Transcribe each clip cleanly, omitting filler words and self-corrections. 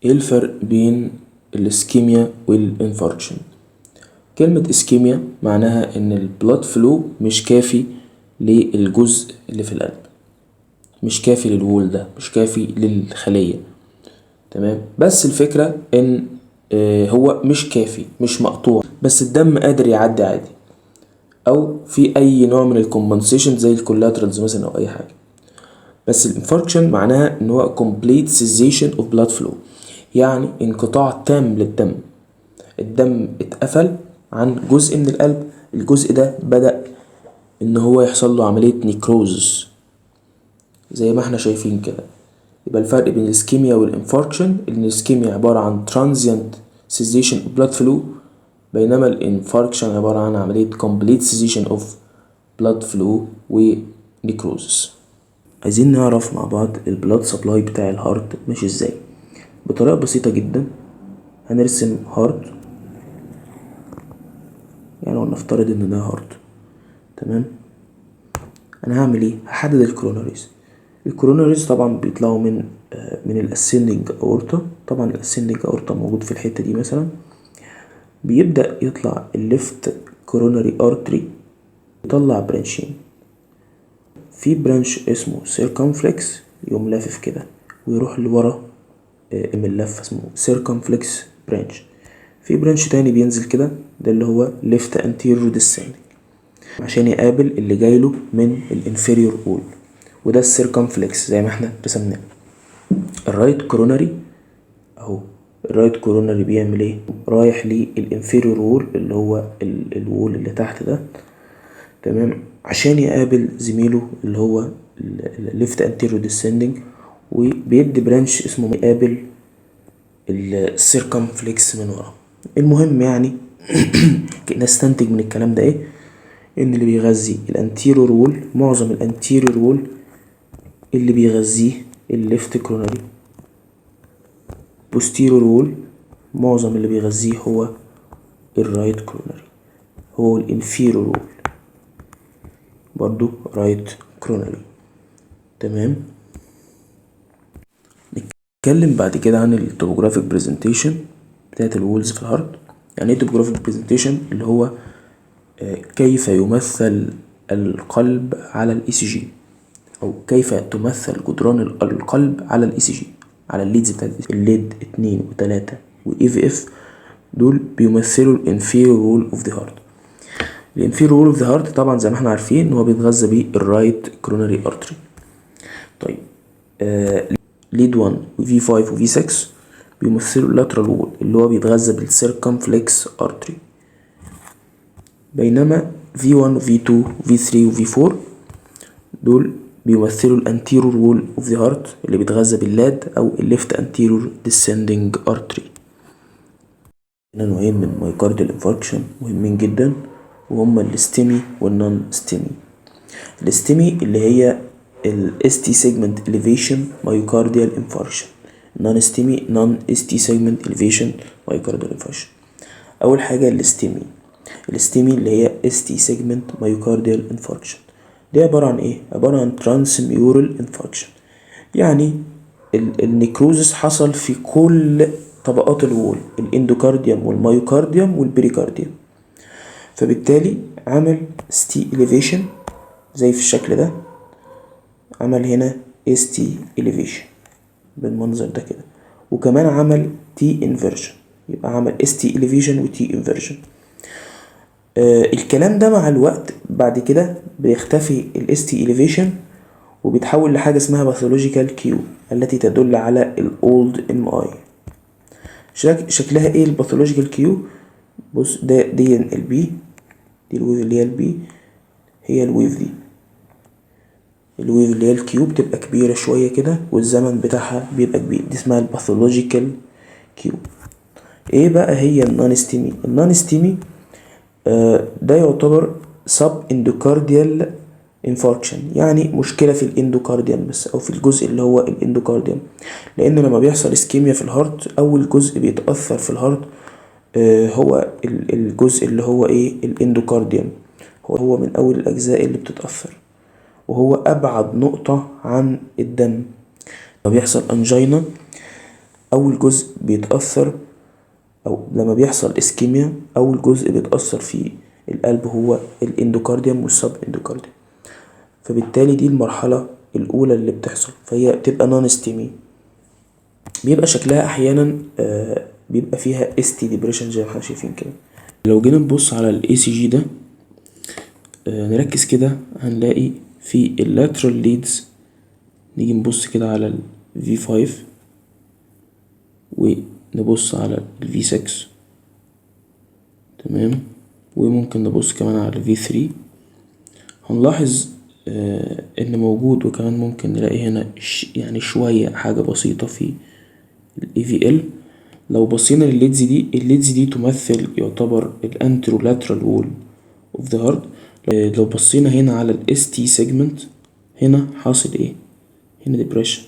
ايه الفرق بين ال ischemia وال infarction؟ كلمة ischemia معناها ان ال blood flow مش كافي للجزء اللي في القلب، مش كافي لل wall ده، مش كافي للخلية، تمام. بس الفكرة ان هو مش كافي، مش مقطوع، بس الدم قادر يعدي عادي، او في اي نوع من ال compensation زي ال collaterals مثلا او اي حاجة. بس ال infarction معناها ان هو complete cessation of blood flow، يعني انقطاع تام للدم، الدم اتقفل عن جزء من القلب، الجزء ده بدأ ان هو يحصل له عملية necrosis زي ما احنا شايفين كده. يبقى الفرق بين ال ischemia وال infarction ان ال ischemia عبارة عن transient cessation of blood flow، بينما ال infarction عبارة عن عملية complete cessation of blood flow و necrosis. عايزين نعرف مع بعض ال blood supply بتاع ال heart ماشي ازاي. بطريقة بسيطة جدا هنرسم heart، يعني ونفترض ان ده heart، تمام. انا هعمل ايه؟ هحدد ال coronaries. ال coronaries طبعا بيطلعوا من ال ascending aorta، طبعا ال ascending aorta موجود في الحتة دي مثلا. بيبدأ يطلع ال left coronary artery، يطلع branch ين، في branch اسمه circumflex يقوم لافف كده ويروح لورا، من اللفة اسمه circumflex branch. في branch تاني بينزل كده، ده اللي هو left anterior descending عشان يقابل اللي جايله من ال inferior wall، وده ال circumflex زي ما احنا رسمناه. ال right coronary اهو، ال right coronary بيعمل ايه؟ رايح لل inferior wall اللي هو ال wall اللي تحت ده، تمام، عشان يقابل زميله اللي هو ال left anterior descending، وبيدي branch اسمه يقابل ال circumflex من ورا. المهم نستنتج من الكلام ده ايه؟ ان اللي بيغذي ال anterior wall، معظم ال anterior wall اللي بيغذيه ال left coronary، posterior wall معظم اللي بيغذيه هو ال right coronary، هو ال inferior wall برضو right coronary، تمام. نتكلم بعد كده عن ال topographic presentation بتاعت ال walls في ال heart. يعني ايه topographic presentation؟ اللي هو كيف يمثل القلب على ال ECG، او كيف تمثل جدران القلب على ال ECG، على ال leads بتاعت ال lead 2 و3 و aVF، دول بيمثلوا ال inferior wall of the heart. ال inferior wall of the heart طبعا زي ما احنا عارفين ان هو بيتغذى بال right coronary artery. Lead 1 و V5 و V6 بيمثلوا ال lateral wall اللي هو بيتغذى بال circumflex artery، بينما V1 و V2 و V3 و V4 دول بيمثلوا ال anterior wall of the heart اللي بيتغذى بال LAD او ال left anterior descending artery. هنا نوعين من myocardial infarction مهمين جدا، وهما ال STEMI وال non STEMI. ال STEMI اللي هي ال ST segment elevation myocardial infarction، non STEMI non ST segment elevation myocardial infarction. أول حاجة ال STEMI، ال STEMI اللي هي ST segment myocardial infarction، دي عبارة عن ايه؟ عبارة عن transmural infarction، يعني ال necrosis حصل في كل طبقات ال wall، ال endocardium وال myocardium وال pericardium، فبالتالي عمل ST elevation زي في الشكل ده، عمل هنا ST elevation بالمنظر ده كده، وكمان عمل T inversion، يبقى عمل ST elevation و T inversion. الكلام ده مع الوقت بعد كده بيختفي ال ST elevation وبيتحول لحاجة اسمها pathological Q التي تدل على ال old MI. شكلها ايه ال pathological Q؟ بص، ده دي ال P، دي ال wave اللي هي ال P، هي ال wave دي، ال wave اللي هي ال Q بتبقى كبيرة شوية كده والزمن بتاعها بيبقى كبير، دي اسمها ال pathological Q. ايه بقى هي ال non STEMI؟ ال non STEMI ده يعتبر sub endocardial infarction، يعني مشكلة في ال endocardium بس، او في الجزء اللي هو ال endocardium، لان لما بيحصل ischemia في ال heart اول جزء بيتأثر في ال heart هو الجزء اللي هو ايه؟ ال endocardium، هو من اول الاجزاء اللي بتتأثر، وهو ابعد نقطة عن الدم. لما بيحصل angina اول جزء بيتأثر او لما بيحصل ischemia اول جزء بيتأثر في القلب هو ال endocardium وال subendocardium، فبالتالي دي المرحلة الاولى اللي بتحصل، فهي بتبقى non STEMI. بيبقى شكلها احيانا بيبقى فيها ST depression زي ما احنا شايفين كده. لو جينا نبص على ال ECG ده نركز كده هنلاقي في ال lateral leads، نيجي نبص كده على ال V5 ونبص على ال V6، تمام، وممكن نبص كمان على ال V3. هنلاحظ ان موجود، وكمان ممكن نلاقي هنا شوية حاجة بسيطة في ال AVL. لو بصينا للل leads دي، ال leads دي تمثل يعتبر ال anterolateral wall of the heart. لو بصينا هنا على ال ST segment، هنا حاصل ايه؟ هنا depression،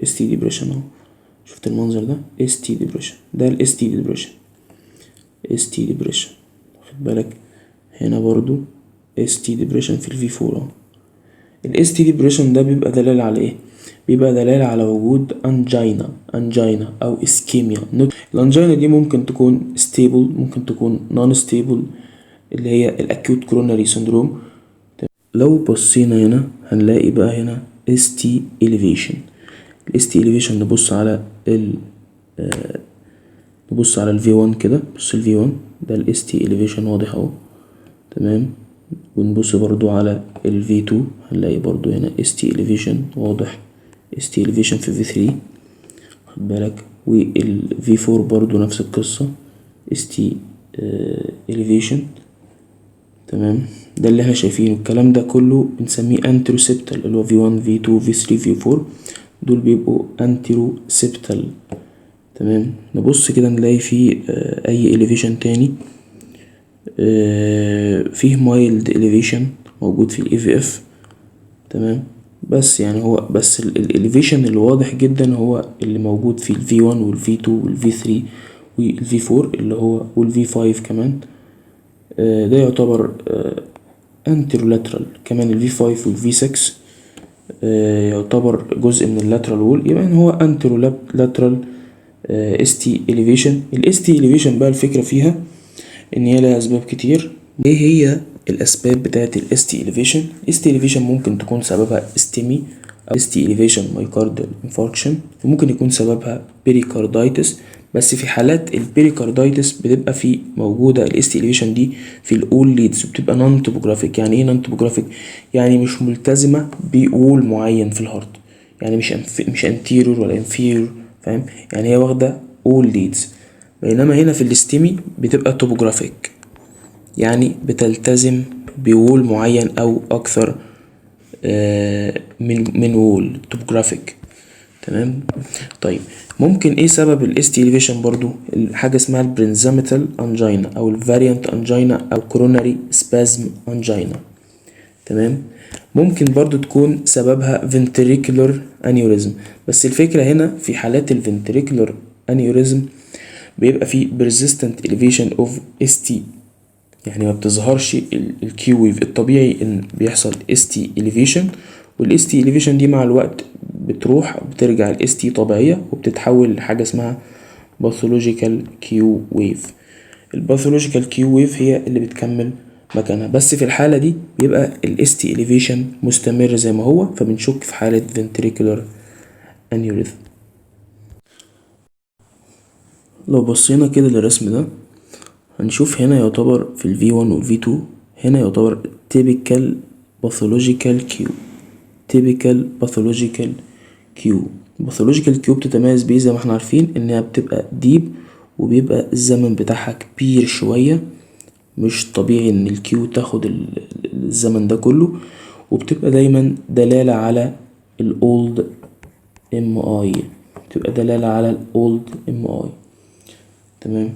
ST depression اهو، شفت المنظر ده؟ ST depression، ده ال ST depression، ST depression، واخد بالك؟ هنا برضو ST depression في ال V4 اهو. ال ST depression ده بيبقى دلالة على ايه؟ بيبقى دلالة على وجود angina، angina او ischemia. ال angina دي ممكن تكون stable، ممكن تكون non stable، اللي هي ال acute coronary syndrome. لو بصينا هنا هنلاقي بقى هنا ST elevation. ال ST elevation نبص على ال V1 كده، بص ال V1 ده ال ST elevation واضح اهو، تمام. ونبص برضو على ال V2 هنلاقي برضو هنا ST elevation واضح، ST elevation في V3، واخد بالك؟ وال V4 برضو نفس القصة ST elevation، تمام. ده اللي احنا شايفينه. الكلام ده كله بنسميه anteroseptal، اللي هو V1 V2 V3 V4، دول بيبقوا anteroseptal، تمام. نبص كده نلاقي فيه اي elevation تاني، فيه mild elevation موجود في ال aVF، تمام. بس هو بس ال elevation اللي واضح جدا هو اللي موجود في ال V1 وال V2 وال V3 وال V4 اللي هو وال V5 كمان، ده يعتبر anterolateral. كمان ال V5 وال V6 يعتبر جزء من ال lateral wall، يبقى ان هو anterolateral ST elevation. ال ST elevation بقى الفكرة فيها ان هي لها اسباب كتير. ايه هي الاسباب بتاعت ال ST elevation؟ ال ST elevation ممكن تكون سببها STEMI او ST elevation myocardial infarction، وممكن يكون سببها pericarditis. بس في حالات ال pericarditis بتبقى في موجودة ال ST elevation دي في ال all leads، وبتبقى non topographic. يعني ايه non topographic؟ يعني مش ملتزمة ب wall معين في ال heart، يعني مش anterior ولا inferior، فاهم؟ يعني هي واخدة all leads. بينما هنا في ال STEMI بتبقى topographic، يعني بتلتزم ب wall معين او اكثر من wall topographic، تمام. ممكن ايه سبب ال ST elevation برضو؟ حاجة اسمها ال Prinzmetal angina او ال variant angina او coronary spasm angina، تمام. ممكن برضو تكون سببها ventricular aneurysm، بس الفكرة هنا في حالات ال ventricular aneurysm بيبقى فيه persistent elevation of ST، يعني ما بتظهرش ال Q wave. الطبيعي ان بيحصل ST elevation، وال ST elevation دي مع الوقت بتروح بترجع ال ST طبيعية وبتتحول لحاجة اسمها pathological Q wave. ال pathological Q wave هي اللي بتكمل مكانها، بس في الحالة دي بيبقى ال ST elevation مستمر زي ما هو، فبنشك في حالة ventricular aneurysm. لو بصينا كده للرسم ده هنشوف هنا يعتبر في ال V1 وال V2 هنا يعتبر typical pathological Q. typical pathological Q. pathological Q بتتميز بيه زي ما احنا عارفين انها بتبقى deep وبيبقى الزمن بتاعها كبير شوية، مش طبيعي ان ال Q تاخد الزمن ده كله، وبتبقى دايما دلالة على ال old MI، بتبقى دلالة على ال old MI، تمام.